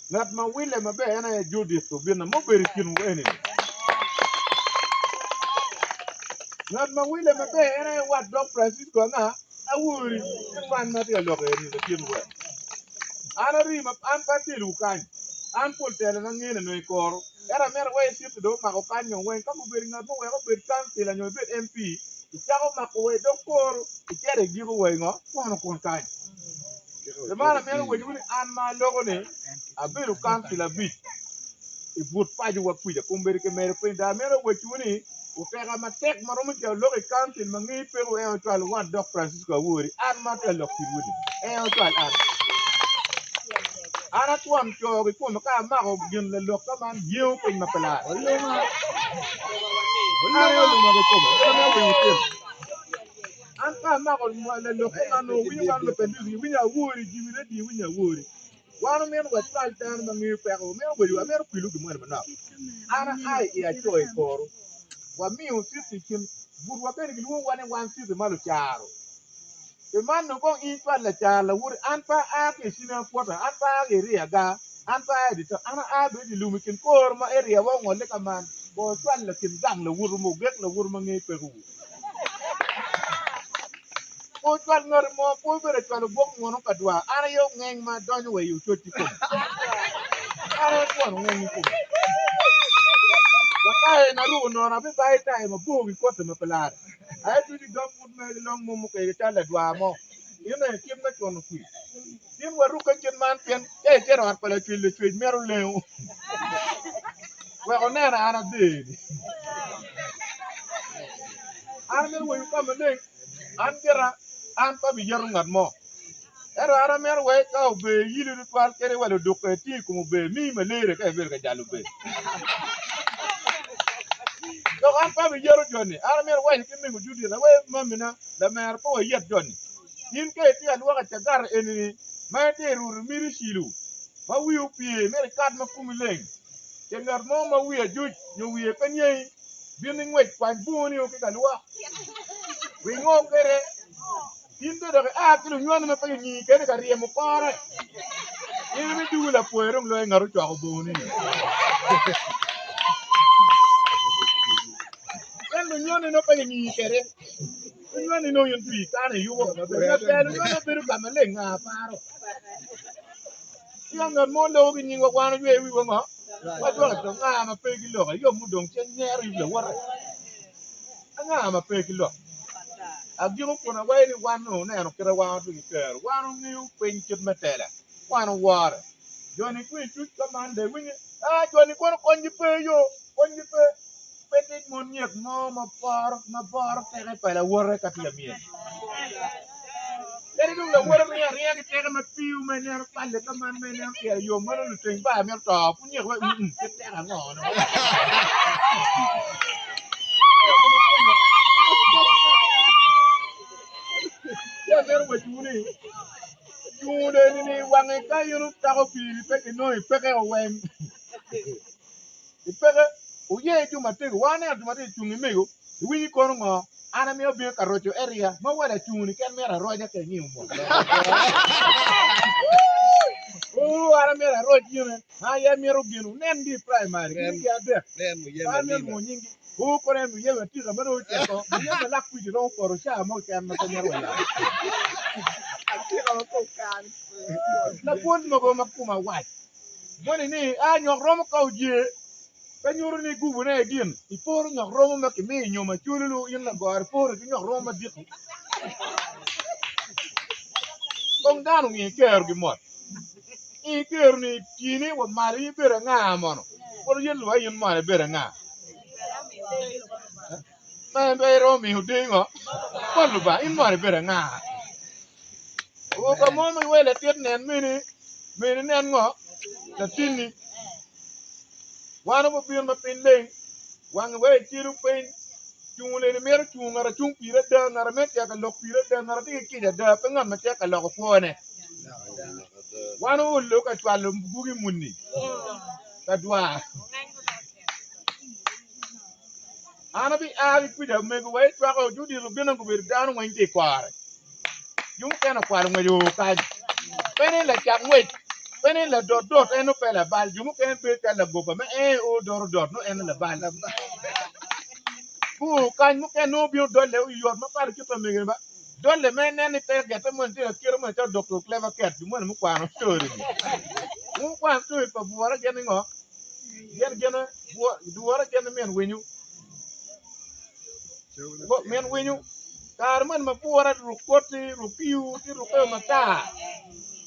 Ngat ma wille maber en aye Judith Obinna ma obedo i kinwu eni-ni. Ngat ma wille maber en aye wat dog Francisco anga? Awori, en wan ma atye ka lok eni latin we. An ari ma an pe atelowu kany. An pol telona ngene nongo i koro. Ento amito wek iciti dong omako kany nyo weng ka gubedo ngat mo wek obed kancila nyo ebed MP icako mako wa i dog koro icito igiko wa i ngo kono kun kany. Pi man amito wacciwu ni an ma aloko ni abedo kancila abic i but paco wa kwica kombeddi kimedo piny dong amito wacciwu ni oteka matek ma romo cito lok i kancil ma ngeyi peko en ocwal wat dok Francisco Awori an ma atye ka lok kwedwu ni en ocwal an. An atwon co kikome ka amako gin lalok ka man yengo piny ma pe lar. An aye oluma kikome en aye winyo tin. An ka amako lalok ka man nongo winyo wan lupendusi iwinyo awori jiwi redio iwinyo awori. Wan omito wacwal dano ma ngeyo peko omito weyo amito kwilo gin moni manok. An aa i aco i koro wamiyo citi i kin butwa bene gilwongowa ni wan citi ma lucaro. Pi man dong kong in icwal lacar lawoti, an pe aa ki i Cina-Kwota, an pe aa ki i Riaga, an pe aa i dye town, an aa bene i dye lum i kin kor ma eriawa ongolle ka man, go icwal lakin gang lawotu mo, ogek lawotu ma ngeyo pekowu. Pe ocwal ngati mo, pe obedo acwalo gwok munu ka dwar, an aye ongeng ma adonyo wa i ococ kikome. An aye twon ongeng kikome. Wa tayi na aruko nono abibayo tayi mabor ki kote ma pe larre. Aye ducu i dog but megi long mum mukele calo ladwar mo. In aye kit me cuno kwir. In warukke kit man pien ka icito i ot pa lacwec, lacwec mito lengo wek onen an ader-ni. An amito weyo ka maleng, an gira an pe abiyeto ngat mo. Ento an amito wek ka ober iyili tutwal kadi wa ludukke tye i kom ober miyi malaria ka ibedo ka jalo ober. Dok an pe abiyeto joni, an amito waco ki mego Judith awer mamina lamera pe wayet joni. In ka itye ka lwoko cagara eni-ni ma itye ka ruto miti cilo ma wii opye myero ikat ma komi leng ce ngat mo ma wiye ajuc nyo wiye pe niangi bin ingwec kwany bongoni-o ki ka lwok wingo kwede. In dong dok ia ki lunywani ma pe ginyi kene ka ryemo kore. In ibidwogo lapwoya dong loyo ngat ocwako bongoni-ni. Pien lunywani nongo pe ginyi kwede. Lunywani nongo in pii kano iyubo. Ngat ber lunywani bedo ka maleng nga paro. Tika ngat mo loko ki nyingwa wan oywe wiwa ngo? Wadwoko to nga ma pe ki lok ayom mudong cen nyero yub lawote. Anga ma pe ki lok? Agiko kun awaco ni wan nongo wuneno kite wan watye ki kero. Wan wungeyo piny kit me tela. Wan wuwore. Jo-ni kwe cuc ka man dong iwinyo ni, Ah, jo-ni kono konygi pe yo, konygi pe. Pe tye mon nyek mo ma poro, ma boro teke pa lawote ka tye ka myel. Kadi dong lawote ringo aringa ki teke ma piyo ma ineno palle ka man ma ineno pyere yom ma dong luteng bar mito to pud nyek wai mm kit teko ango no. Ci amito wacciwu ni cungo dong eni wange ka in otako piri pe kinongo ipeke oweng. Ipeke, wuye jo matego. Wan waneno jo matego cung i mego, iwinyo kono ngo? An amiyo abino ka roco area ma wada acungo-ni ken myero aroca ka ingiyo mot. Oo, an amyero aroc gine, an aye amito gin wunengi i primary, gin ki adek. Pe amito lwongo nyinggi. Oo, kono en muyeme atika ma dong ocito, muyeme lak kwidi romo poto caa mo keken ma pe myero wayab. Lapwony mogo ma koma wac. Moni ni, A nyok romo ka oye, pe nyuto ni gubone aye gin. Iporo nyok romo ma kimiyo i nyom acololu, in lagoro iporo ki nyok romo madito. Kong dano ongi kerogi mot. I keroni tini wa malo in ibedo anga mono? Kono yen luwa in mono ibedo anga? Ma en pe iromo miyo deyo ngo? Bot Lubanga, in mono ibedo anga? O ka mo ma iwee latit nen meni, meni nen ngo? Latinni. Wan wubino ma piny leng, wange wek icelo piny, cungo leni mito cungo ngat acung piri ada, ngat a mito cito ka lok piri ada, ngat a tye ki kica ada, pe ngat ma cito ka loko kwone. Wan oolo ka cwalo gugi muni ka dwar. An abi a ki kwija omego wa icwako Judith obino gubedo dano weng tye i kore. Jo mukene okwalo ngwec oo kany. Pe ni lacak ngwec, pe ni ladot dot en nongo pe labal. Jo mukene bedo calo lagoba me ee o doto dot nongo en labal. Guo kany mukene nongo obino dolle oyot ma pat kit pa mege ni ba. Dolle me nen ni pe gette moni tye lakite moni calo Doctor Clever Cat jo moni mukwano story ni. Mukwano story pa bwura gin ni ngo? Gin gin dwora gin ni min winyo. Min winyo kare moni ma bwura ruk koti ruk kiu ti rukke matar.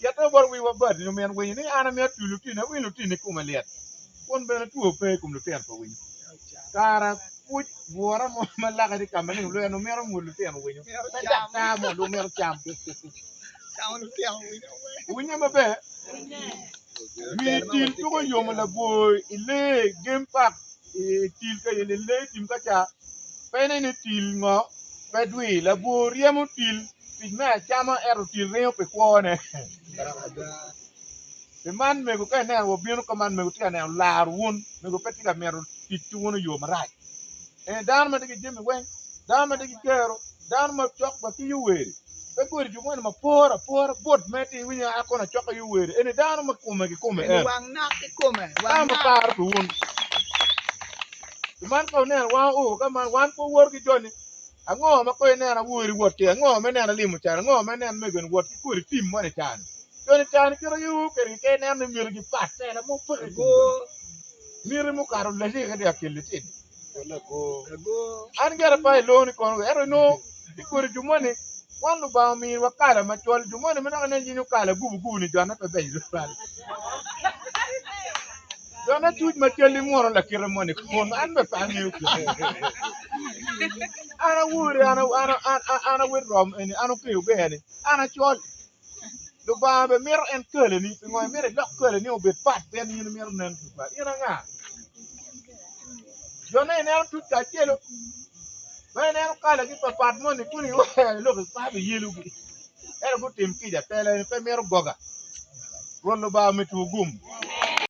Cito bot wiwa bad nyo min winyo ni an amito tulo lutini awinyo lutini kome lyet kun bene two pe i kom lutino pa winyo. Kara pwod bwura mo ma lake tye ka ma ni lweno mito ngul lutino winyo pe daktar mo dong mito cam. Winye maber? Wi til tuko yomo labwor i lee game park i til ka i lee tim ka ca pe ni ni til ngo pe dwir labwor ryemo til tic me acama ento til ringo pi kwone. Pi man mego ka ineno wabino ka man mego tye ka neno laro wun mego pe tye ka mito tic ki wun i yo marac. Ee, dano ma tye ki jami weng, dano ma tye ki kero, dano ma cok wa ki Yoweri, pe kodi jo moni ma poro apora bot me tye iwinyo a kono acok ki Yoweri, eni dano ma kome kikome Eni en. wang nak kikome, wang Dano ma nak. paro pi wun. Pi man ka wuneno wan oo ka man, wan pe wuwoto ki joni, ango ma kono ineno awori wot ki, ango ma ineno alimo cani, ango ma ineno mego ni wot ki kodi tim moni cani. Joni cani kite aye oo kwedgi ka ineno ni mitigi pat, tela mo peke i kom joni. Miti mukato lacek ka tye ka kelo litino. An gire pe ailongo ni kono ento inongo i kodi jo moni wan Lubanga ominiwa kala macol jo moni ma dok ineno yenyo kala gubu gubu ni jone pe beco tutwal. Jone tuc macol imwono lakite moni kun an bene pe angeyo kite. An awori an an awit rom eni an okeyo ber ni an acol. Lubanga bene mito en kalani pingo imito ilok kalani obed pat pien in imito nen tutwal in anga? Jone ineno tuc kacelo ma ineno kalagi papat moni kuni lok pe biyelogi ento gutim kica tela eni pe mito goga Rwot Lubanga omeddi gum.